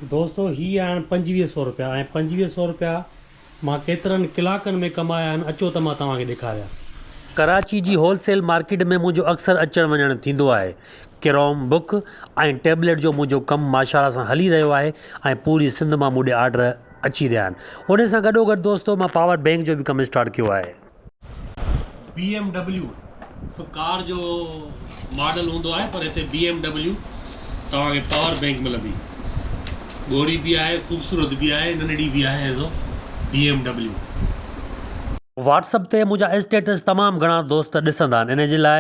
دوستو هي آهن 25 سو روپيا ۽ 25 سو روپيا مان ڪيترن ڪلاڪن ۾ ڪمايا آهن اچو ته مان توهان کي ڏيکاريان. ڪراچي جي هول سيل مارڪيٽ ۾ منهنجو اڪثر اچڻ وڃڻ ٿيندو آهي. ڪروم بڪ ۽ ٽيبليٽ جو منهنجو ڪم ماشاءالله سان هلي رهيو آهي ۽ پوري سنڌ مان مون ڏي آرڊر اچي رهيا آهن. انهي سان گڏوگڏ دوستو مان پاور بينڪ جو به ڪم اسٽارٽ ڪيو آهي. بي ايم ڊبليو ڪار جو ماڊل هوندو آهي پر هتي بي ايم ڊبليو توهان کي پاور بينڪ ملندي. ڳوري به آهي خوبصورت به آهي ننڍڙي به آهي سو B M W. WhatsApp تي منهنجا اسٽيٽس تمام گهڻا دوست ڏسندا آهن ان جي لاء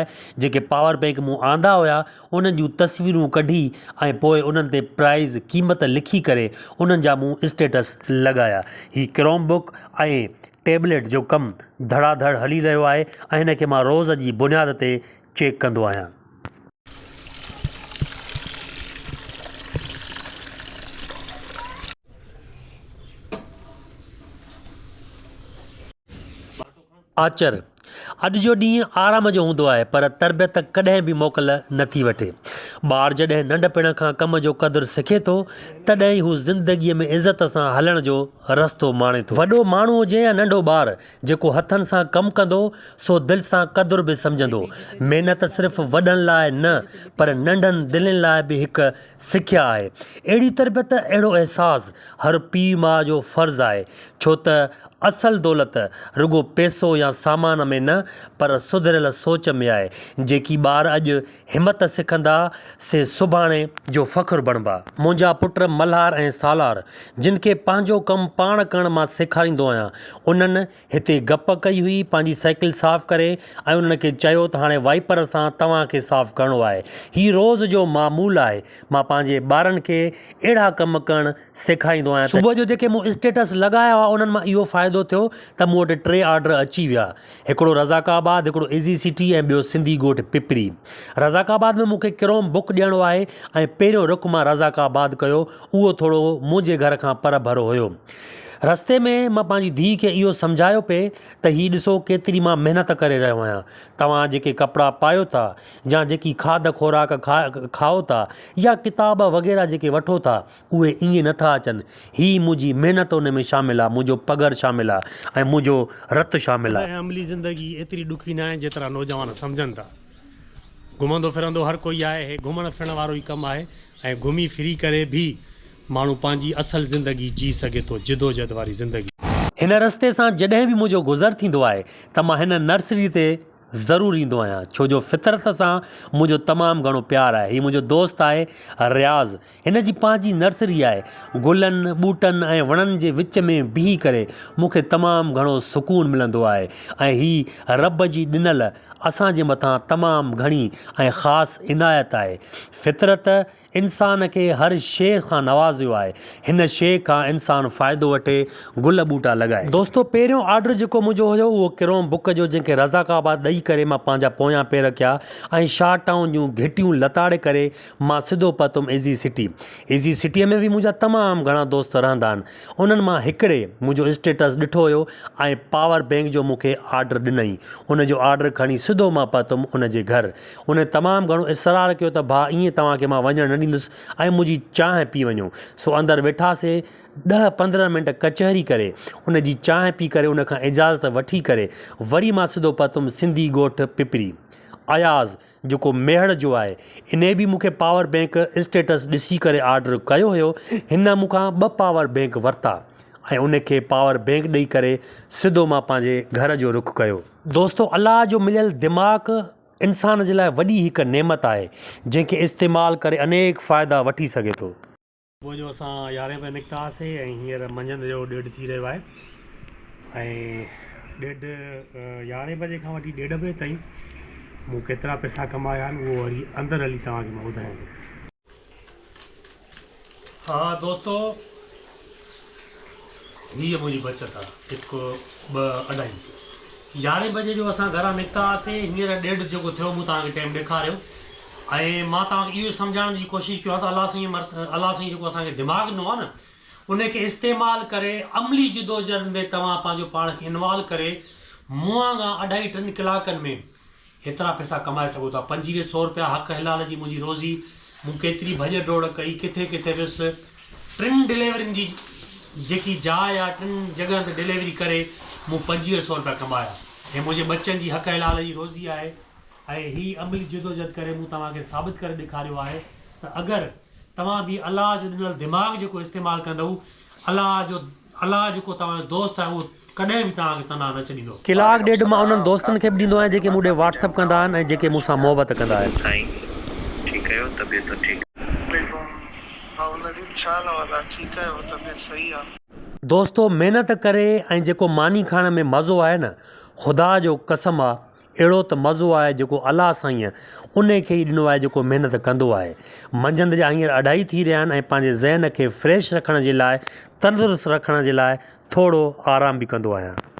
جيڪي پاور بينڪ مون آندا هيا انهن جون تصويرون ڪڍي ۽ پوء انهن تي پرائز، قيمت، لکي ڪري انهن جا مون اسٽيٽس لڳايا. هي ڪروم بڪ ۽ ٽيبليٽ جو ڪم ڌڙا ڌڙ هلي رهيو آهي ۽ هن کي مان روز جي بنياد تي چيڪ ڪندو آهيان. آچر، اڄ جو ڏينهن آرام جو هوندو آهي پر تربيت ڪڏهن به موڪل نه ٿي وٺي. ٻار جڏهن ننڍپڻ کان ڪم جو قدر سکي ٿو، تڏهن ئي هو زندگيء ۾ عزت سان هلڻ جو رستو ماڻي ٿو. وڏو ماڻهو هجي يا ننڍو ٻار، جيڪو هٿن سان ڪم ڪندو، سو دل سان قدر به سمجهندو. محنت صرف وڏن لاء نه، پر ننڍن دلين لاء به هڪ سکيا آهي. اهڙي تربيت، اهڙو احساس هر پيء ماء جو فرض آهي، ڇو ته اصل دولت رڳو پئسو يا سامان ۾ نه، پر سڌريل سوچ ۾ آهي. جيڪي ٻار اڄ همت سکندا، سي سڀاڻي جو فخر بڻبا. منهنجا پٽ ملهار ۽ سالار، جن کي پنهنجو ڪم پاڻ ڪرڻ مان سيکاريندو آهيان، انهن هتي گپ ڪئي هئي، پنهنجي سائيڪل صاف ڪري ۽ انهن کي چيو ته هاڻي وائپر سان توهان کي صاف ڪرڻو آهي. هي روز جو معمول آهي. مان پنهنجي ٻارن کي اهڙا ڪم ڪرڻ سيکاريندو آهيان ته. صبح جو جيڪي مون اسٽيٽس لڳايا هئا انهن مان اهو فائدو ٿيو ته مون وٽ ٽي آرڊر اچي ويا. هڪڙو رزاق آباد، هڪڙو ايزي سٽي ۽ ٻيو سنڌي ڳوٺ پپري. رزاق آباد ۾ مون کي ڪروم بڪ ڏيڻو آهي ۽ پهريون رخ مان رزاق آباد ڪيو اهو ٿورو منهنجي گهر کان پرڀرو هيو. رستي ۾ مان پنهنجي ڌيء کي اهو سمجهايو پئي ته هي ڏسو ڪيتري مان محنت ڪري رهيو آهيان. توهان جيڪي ڪپڙا پايو ٿا يا جيڪي کاڌ خوراڪ کائو ٿا يا ڪتاب وغيره جيڪي وٺو ٿا اهي ائين نه ٿا اچن. هي منهنجي محنت ان ۾ شامل آهي، منهنجو پگهر شامل آهي ۽ منهنجو رت شامل آهي. ۽ عملي زندگي ايتري ڏکي ناهي جيترا نوجوان سمجهن ٿا. گهمندو ڦرندو هر ڪوئي آهي، هي گهمڻ ڦرڻ وارو ئي ڪم آهي ۽ گهمي ڦري ڪري به ماڻهو پنهنجي اصل زندگي جي سگهي ٿو، جدوجهد واري زندگي. هن رستي سان جڏهن به منهنجو گذر ٿيندو آهي ته مان هن نرسري تي ضرور ايندو آهيان ڇو جو فطرت سان منهنجو تمام گهڻو پيار آهي. هي منهنجو دوست آهي رياض هن جي پنهنجي نرسري آهي. گلن، ٻوٽن ۽ وڻن جي وچ ۾ بيهي ڪري مون کي تمام گهڻو سڪون ملندو آهي ۽ هي رب جي ڏنل اسان جي مٿان تمام گهڻي ۽ خاص عنايت آهي. فطرت انسان کي هر شيء کان نوازيو آهي. هن شيء کان انسان فائدو وٺي گل ٻوٽا لڳائي. دوستو پهريون آرڊر جيڪو منهنجو هيو اهو ڪروم بڪ جو جنهن کي رزاق آباد ڏئي ڪري مان پنهنجا پويان پير رکيا ۽ شاهه ٽائون جون گهٽيون لتاڙي ڪري مان سڌو پهتم ايزي سٽي. ايزي سٽيء ۾ به منهنجا تمام گهڻا دوست رهندا آهن. انهن مان هڪڙي منهنجو اسٽيٽس ڏٺو هيو ۽ پاور بينڪ جو مون کي آرڊر ڏنائين. ان جو آرڊر کڻي سڌو مان پهتم ان جي گهر. ان تمام گهڻو اصرار ڪيو ته ڀاء ائين توهان کي مان وڃڻ نه ڏيندس ۽ منهنجي چانهه پي وڃو. سو اندر ويٺاسي ڏهه 15 منٽ ڪچهري ڪري ان جي چانهه پي ڪري ان کان اجازت وٺي ڪري وري مان سڌو پهتم سنڌي ڳوٺ پپري. اياز جيڪو ميهڙ جو آهي انهي به مون کي پاور بينڪ اسٽيٽس ڏسي ڪري آرڊر ڪيو هيو هن مون کان ٻه پاور بينڪ ورتا ۽ ان کي پاور بينڪ ڏئي ڪري سڌو مان پنهنجي گهر جو رخ ڪيو. دوستو الله جو مليل دماغ انسان جي لاء وڏي هڪ نعمت آهي جنهن کي استعمال ڪري انيڪ فائدا وٺي سگهي ٿو. صبح جو اسان يارهين بجي نڪتا هئاسي ۽ هينئر منجهند جو ڏيڍ ٿي رهيو آهي ۽ ڏيڍ يارهين بجي کان وٺي ڏيڍ بجي تائين مون ڪيترا پئسا ڪمايا آهن اهو وري اندر هلي توهان کي مان ٻڌايان ٿو. ها دوستو هيء منهنجي بچت آ هڪ ٻه اڍائي. يارهين بجي جو اسان گهران نڪتا هئاسي هينئر ڏيڍ جيڪو ٿيو مون توهان کي ٽائيم ڏيکاريو ۽ مان توهان کي اهو سمجهائڻ جي ڪوشش ڪيو آهي ته الله سائين الله سائين جيڪو اسان کي دماغ ڏنو آهي نه ان کي استعمال ڪري عملي جدوجهد ۾ توهان پنهنجو پاڻ کي انوالو ڪري مون وانگان اڍائي ٽن ڪلاڪن ۾ هيترا پئسا ڪمائي سگهو ٿا. 25 سو رپيا حق حلال جي منهنجي روزي. مون ڪيتري ڀڄ ڊوڙ ڪئي، ڪٿي ڪٿي ويس. ٽن ڊليورين جي جيڪي جاء آ ٽن جڳهن تي ڊليوري ڪري مون 25 سو رپيا ڪمايا ۽ منهنجي ٻچن جي حق حلال جي روزي آهي ۽ هي عملي جدوجھد ڪري مون توهان کي ثابت ڪري ڏيکاريو آهي ته اگر توهان به الله جو ڏنل دماغ جيڪو استعمال ڪندؤ الله جو الله جيڪو توهان جو دوست آهي اهو ڪڏهن به توهان کي تنها نه ڇڏيندو. ڪلاڪ ڏيڍ مان انهن دوستن کي به ڏيندو آهيان جيڪي مون ڏي واٽس اپ ڪندا آهن ۽ جيڪي مون سان محبت ڪندا آهن. سائين ٺيڪ آهيو طبيعت ٺيڪ. عليڪم ڀائو نديم ڇا حال احوال آ ٺيڪ آهيو طبيعت صحيح آ. دوستو محنت ڪري ۽ جيڪو ماني کائڻ ۾ مزو آهي نه خدا جو قسم آ اهڙو ته مزو آهي جيڪو الله سائينء انهي کي ئي ڏنو آهي جيڪو محنت ڪندو آهي. منجهند جا هينئر اڍائي ٿي رهيا آهن ۽ پنهنجي ذهن کي فريش رکڻ جي لاء تندرست رکڻ جي لاء ٿورو آرام به ڪندو آهيان.